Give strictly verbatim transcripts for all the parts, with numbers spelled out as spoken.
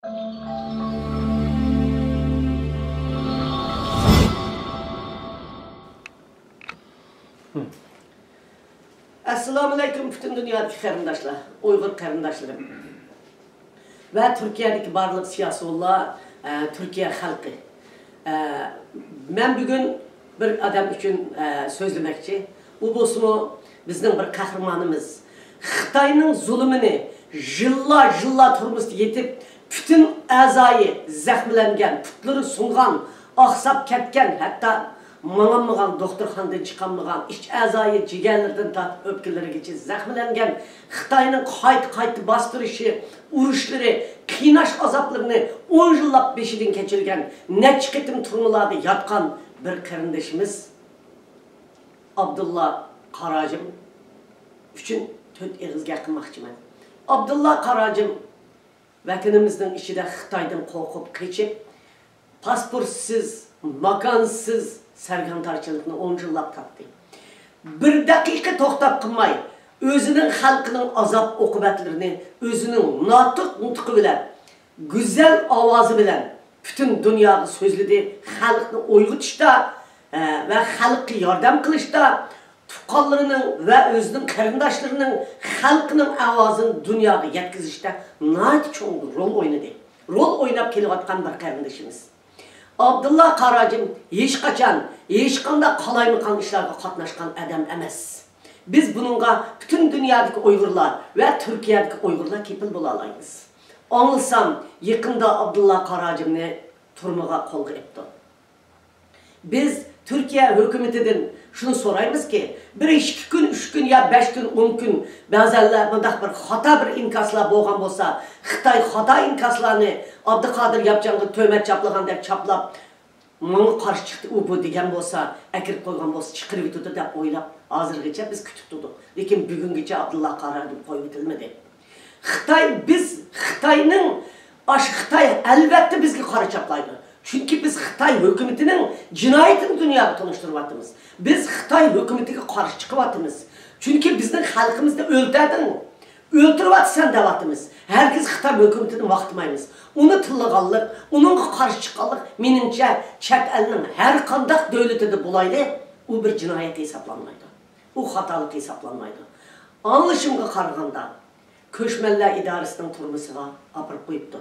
ئەسسالامۇئەلەيكۇم، پۈتۈن دۇنيادىكى قېرىنداشلار، ئۇيغۇر قېرىنداشلىرىم ۋە تۈركىيەدىكى بارلىق سىياسىيونلار، ئە، تۈركىيە خەلقى. ئە، مەن بۈگۈن بىر ئادەم ئۈچۈن، ئە، سۆزلىمەكچى. ئۇ بولسىمۇ بىزنىڭ بىر قەھرىمانىمىز. خىتاينىڭ زۇلۇمىنى يىللار، يىللار تۈرمىسىدە يېتىپ، پۈتۈن ئەزايى زەخىملەنگەن، پۇتلىرى سۇنغان، ئاقساپ كەتكەن، ھەتتا ماڭالمىغان، دوختۇرخانىدىن چىقالمىغان، ئىچ ئەزايى جىگەرلىرىدىن تارتىپ ئۆپكىلىرىگىچە زەخىملەنگەن، خىتاينىڭ قايتا-قايتا باستۇرۇشى، ئۇرۇشلىرى، قىيناش ئازابلىرىنى ئون يىللاپ بېشىدىن كەچۈرگەن، نەچچە قېتىم تۈرمىلاردا ياتقان بىر قېرىندىشىمىز ئابدۇللا قاراجىم ئۈچۈن تۆت ئېغىز گەپ قىلماقچىمەن. ئابدۇللا قاراجىم ۋەتىنىمىزنىڭ ئىچىدە خىتايدىن قورقۇپ قېچىپ، پاسپورتسىز، ماكانسىز سەرگەردانچىلىقنى ئون يىللاپ تارتتى. بىر دەقىقە توختاپ قىلماي، ئۆزىنىڭ خەلقىنىڭ ئازاب-ئوقۇبەتلىرىنى ئۆزىنىڭ ناتىق نۇتقى بىلەن، گۈزەل ئاۋازى بىلەن پۈتۈن دۇنياغا سۆزلىدى. خەلقنى ئويغىتىشتا، ئە، ۋە خەلققە ياردەم قىلىشتا، تۇغقانلىرىنىڭ ۋە ئۆزىنىڭ قېرىنداشلىرىنىڭ، خەلقىنىڭ ئاۋازىنى دۇنياغا يەتكۈزۈشتە ناھايىتى چوڭ رول ئوينىدى. رول ئويناپ كېلىۋاتقان بىر قېرىندىشىمىز. ئابدۇللا قاراجىم ھېچقاچان، ھېچقانداق قالايمىقان ئىشلارغا قاتناشقان ئادەم ئەمەس. بىز بۇنىڭغا پۈتۈن دۇنيادىكى ئۇيغۇرلار ۋە تۈركىيەدىكى ئۇيغۇرلار كېپىل بولالايمىز. ئاڭلىسام، يېقىندا ئابدۇللا قاراجىمنى تۈرمىگە قولغا ئېلىپتۇ. بىز تۈركىيە ھۆكۈمىتىدىن شۇنى سورايمىزكى، بىر ئىككى كۈن، ئۈچ كۈن يا بەش كۈن، ئون كۈن، بەزەنلەر مۇنداق بىر خاتا بىر ئىنكاسلار بولغان بولسا، خىتاي خاتا ئىنكاسلارنى ئابدۇقادىر ياپچانغا تۆھمەت چاپلىغاندەك چاپلاپ، ماڭا قارشى چىقتى ئۇ بۇ دېگەن بولسا، ئەكىرىپ قويغان بولسا، چىقىرىۋېتىدۇ دەپ ئويلاپ، ھازىرغىچە بىز كۈتۈپ تۇردۇق. لېكىن بۈگۈنگىچە ئابدۇللا قاراجىم قويۇۋېتىلمىدى. خىتاي، بىز خىتاينىڭ، ئاشۇ خىتاي ئەلۋەتتە بىزگە قارا چاپلايدۇ. چۈنكى بىز خىتاي ھۆكۈمىتىنىڭ جىنايىتىنى دۇنياغا تونۇشتۇرۇۋاتىمىز. بىز خىتاي ھۆكۈمىتىگە قارشى چىقىۋاتىمىز. چۈنكى بىزنىڭ خەلقىمىزنى ئۆلتۈردۈڭ، ئۆلتۈرۈۋاتىسەن دەۋاتىمىز. ھەرگىز خىتاي ھۆكۈمىتىنى ماختىمايمىز. ئۇنى تىللىغانلىق، ئۇنىڭغا قارشى چىققانلىق، مېنىڭچە، چەت ئەلنىڭ ھەر قانداق دۆلىتىدە بولايلى، ئۇ بىر جىنايەت ھېسابلانمايدۇ. ئۇ خاتالىق ھېسابلانمايدۇ. ئاڭلىشىمغا قارىغاندا، كۆچمەنلەر ئىدارىسىنىڭ تۈرمىسىغا ئاپىرىپ قويۇپتۇ.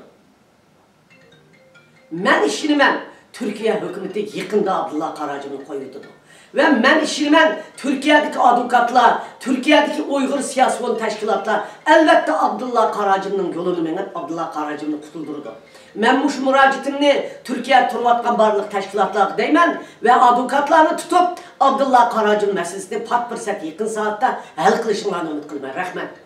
مەن ئىشىنىمەن، تۈركىيە ھۆكۈمىتى يېقىندا ئابدۇللا قاراجىمنى قويۇۋېتىدۇ. ۋە مەن ئىشىنىمەن، تۈركىيەدىكى ئادۋوكاتلار، تۈركىيەدىكى ئۇيغۇر سىياسىيون تەشكىلاتلار ئەلۋەتتە ئابدۇللا قاراجىمنىڭ يولىنى مېڭىپ، ئابدۇللا قاراجىمنى قۇتۇلدۇرىدۇ. مەن مۇشۇ مۇراجىئىتىمنى تۈركىيەدە تۇرۇۋاتقان بارلىق تەشكىلاتلارغا دەيمەن ۋە ئادۋوكاتلارنى تۇتۇپ، ئابدۇللا قاراجىم مەسىلىسىنى پات پۇرسەت يېقىن سائەتتە ھەل قىلىشىڭلارنى ئۈمىد قىلىمەن. رەھمەت.